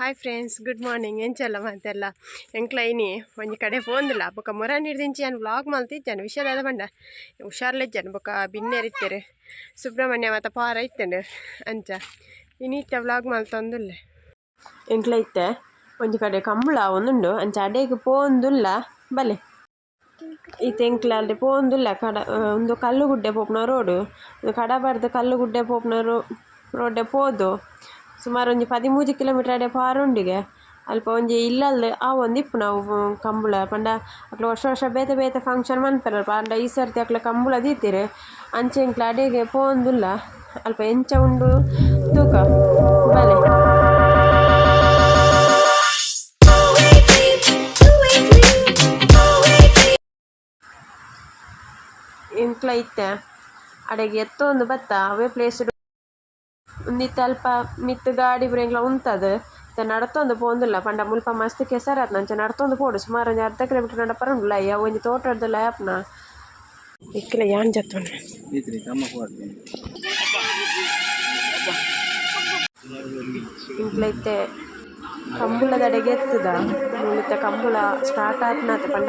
Hi friends, good morning. ಎಂಚಲ್ಲ ಮಾತೆಲ್ಲ? ಎಂಕ್ಲ ಇನಿ ಒಂಜಿ ಕಡೆ ಪೋಂದಿಲ್ಲ. ಬೊಕ ಮೊರ ನೀರ್ದಿಂಚಿ ಯಾನ್ ವ್ಲಾಗ್ ಮಲ್ತಿಜ್ಜಾನ. ವಿಷಯದಾದ ಪಂಡ ಹುಷಾರ್ಲಿಜ್ಜಾನ. ಬೊಕ ಬಿನ್ನೆರ್ ಇತ್ತೆರ್, ಸುಬ್ರಹ್ಮಣ್ಯ ಮಾತ ಪಾರ ಇತ್ತಂಡು. ಅಂಚ ಇನಿತ್ತ ವ್ಲಾಗ್ ಮಲ್ತೊಂದುಲ್ಲೆ. ಎಂಕ್ಲ ಇತ್ತೆ ಒಂಜಿ ಕಡೆ ಕಂಬುಳ ಆವೊಂದುಂಡು, ಅಂಚ ಅಡೆಗ್ ಪೋಂದುಲ್ಲ. ಬಲೆ, ಇತ್ತೆ ಎಂಕ್ಲ ಅಲ್ಡೆ ಪೋಂದುಲ್ಲ. ಕಡ ಉಂದು ಕಲ್ಲುಗುಡ್ಡೆ ಪೋಪುನ ರೋಡ್. ಕಡಬರ್ದ್ ಕಲ್ಲುಗುಡ್ಡೆ ಪೋಪುನ ರೋಡ್ ಪೋದು ಸುಮಾರು ಒಂಜಿ 13 ಕಿಲೋಮೀಟರ್ ಅಡೆ ಪಾರುಂಡಿಗೆ. ಅಲ್ಪ ಒಂಜಿ ಇಲ್ಲಲ್ ಆವೊಂದಿಪ್ಪುನ ಅವು ಕಂಬುಳ ಪಂಡ ಅಕ್ಲು ವರ್ಷ ವರ್ಷ ಬೇತೆ ಬೇತೆ ಫಂಕ್ಷನ್ ಮನ್ಪೆರಲ್ಪ. ಆಂಡ ಈ ಸರ್ತಿ ಅಕ್ಲ ಕಂಬುಳ ದೀತೆರ್. ಅಂಚ ಎಂಕ್ಲ ಅಡೆಗೆ ಪೋವೊಂದುಲ್ಲ. ಅಲ್ಪ ಎಂಚ ಉಂಡು ತೂಕ, ಬಲೆ. ಎಂಕ್ಲ ಇತ್ತೆ ಅಡೆಗೆ ಎತ್ತೊಂದು ಬತ್ತ. ಅವೇ ಪ್ಲೇಸ್ ಉಂದಿತ್ತೆ. ಅಲ್ಪ ಮಿತ್ತ್ ಗಾಡಿ ಪೂರ ಎಂಕ್ಲ ಉಂತದು ಇತ್ತೆ ನಡತೊಂದು ಪೋವೊಂದುಲ್ಲ. ಪಂಡ ಮುಲ್ಪ ಮಸ್ತ್ ಕೆಸರಾತ್ಂಡ್. ಅಂಚ ನಡತೊಂದು ಪೋಡು. ಸುಮಾರು ಒಂಜಿ ಅರ್ಧ ಕಿಲೋಮೀಟರ್ ನಡಪರ ಉಂಡು ಅವು ಒಂಜಿ ತೋಟಡ್ದ್ ಆಪುನ. ಇಕ್ಕಲ ಯಾನ್ ಜತ್ತೊಂಡೆ. ಎಂಕ್ಲ ಇತ್ತೆ ಕಂಬುಳದಡೆಗೆ ಎತ್ತುದ. ಇತ್ತೆ ಕಂಬುಳ ಸ್ಟಾರ್ಟ್ ಆತ್ನಾತೆ. ಪಂಡ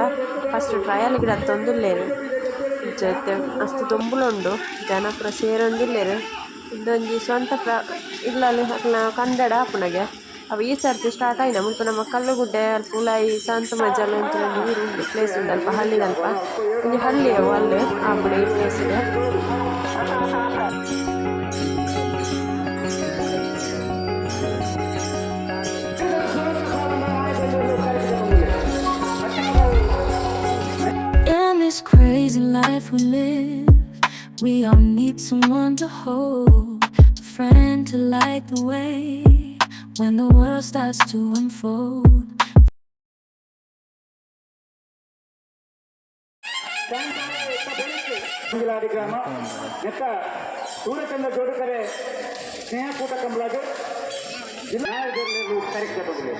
ಫಸ್ಟ್ ಟ್ರಯಲ್ ಗಿಡತ್ತೊಂದುಲ್ಲೆರ್. ಇಂಚ ಇತ್ತೆ ಮಸ್ತ್ ದೊಂಬುಲ ಉಂಡು, ಜನ ಪೂರ ಸೇರೊಂದುಲ್ಲೆರ್. ಉಂದೊಂಜಿ ಸ್ವಂತ ಇಲ್ಲಲ್ ಅಕಲ್ನ ಕಂಡಡ್ ಆಪುನಗೆ. ಅವು ಈ ಸರ್ತಿ ಸ್ಟಾರ್ಟ್ ಆಯಿನ. ಮುಲ್ಪ ನಮ್ಮ ಕಲ್ಲುಗುಡ್ಡೆ ಅಲ್ಪ ಉಲಾಯಿ ಸಂತ ಮಜಲ್ ಅಂಚಿನ ಒಂಜಿ ಊರು ಉಂಡು, ಪ್ಲೇಸ್ ಉಂಡು ಅಲ್ಪ. ಹಳ್ಳಿದಲ್ಪ ಒಂಜಿ ಹಳ್ಳಿ ಅವು. ಅಲ್ಲು ಆಪುಂಡು ಈ place. In this crazy life we live, we all need someone to hold, a friend to light the way when the world starts to unfold. Manjiladi ಗ್ರಾಮ ನೆತ್ತ ಸೂರ್ಯಚಂದ್ರ ಜೋಡುಕರೆ ಸ್ನೇಹಕೂಟ ಕಂಬಳಾಗ ಜಿಲ್ಲಾ ಕಾರ್ಯಕ್ರಮದಲ್ಲಿ.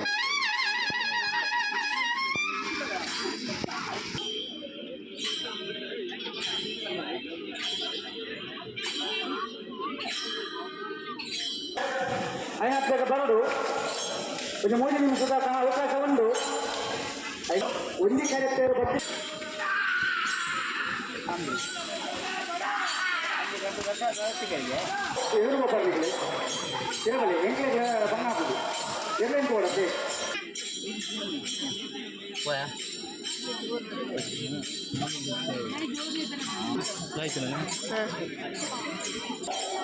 ಐನಾತ್ಬೇಕ ಬರಡು ಒಂಜಿ ಮೂಜಿ ನಿಮಿಷದ ಅವಕಾಶ ಉಂಡು. ಒಂಜಿ ಕಾರ್ಯಕ್ರಮ ಬತ್ತಿ ಎದುರು ಬರ್ಲಿಕ್ಕೆ ತಿರುಗಲಿ ಎಂಕ್ಲೆಗ್ ಬಂಗ ಆಪುಂಡು ಎಲ್ಲೆಂಟು ಕೊಡತ್ತೆ.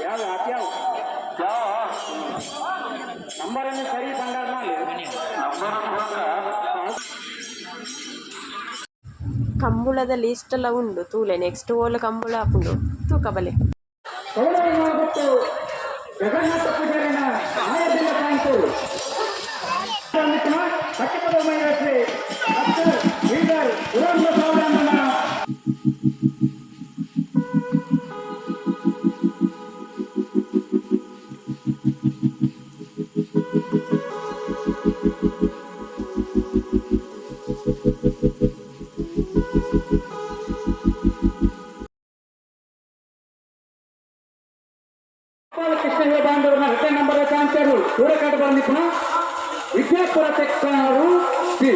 ಯಾವ ಯಾವ ಯಾವ ನಂಬರನ್ನು ಸರಿ ಬಂಗಾರ. ಕಂಬುಳದ ಲಿಸ್ಟ್ ಎಲ್ಲ ಉಂಡು, ತೂಲೆ. ನೆಕ್ಸ್ಟ್ ಓಲು ಕಂಬುಳ ಆಪುಂಡು ತೂಕ, ಬಲೆ. ಮತ್ತು ಜಗನ್ನಾಥ ಪೂಜಾರಿನ ಆಯದಿಲ್ಲ ಕಾಂತೂರು ಪಟ್ಟಿಪದ ಮಹಿಳೆ ಡಾಕ್ಟರ್ ಬೀದರ್ ಪುರಂದ್ರ ಸಾವರನ್ನ. ಕೃಷ್ಣ ಬಾಂಧವರನ್ನ ರಿಟರ್ನ್ ನಂಬರ್ ಕಾಂತರು ಸೂರ್ಯಕಾಟ ಬಂದಿಪ್ಪುನ ವಿದ್ಯಾಪುರ ತೆಕ್ಕಾರು ಸಿ.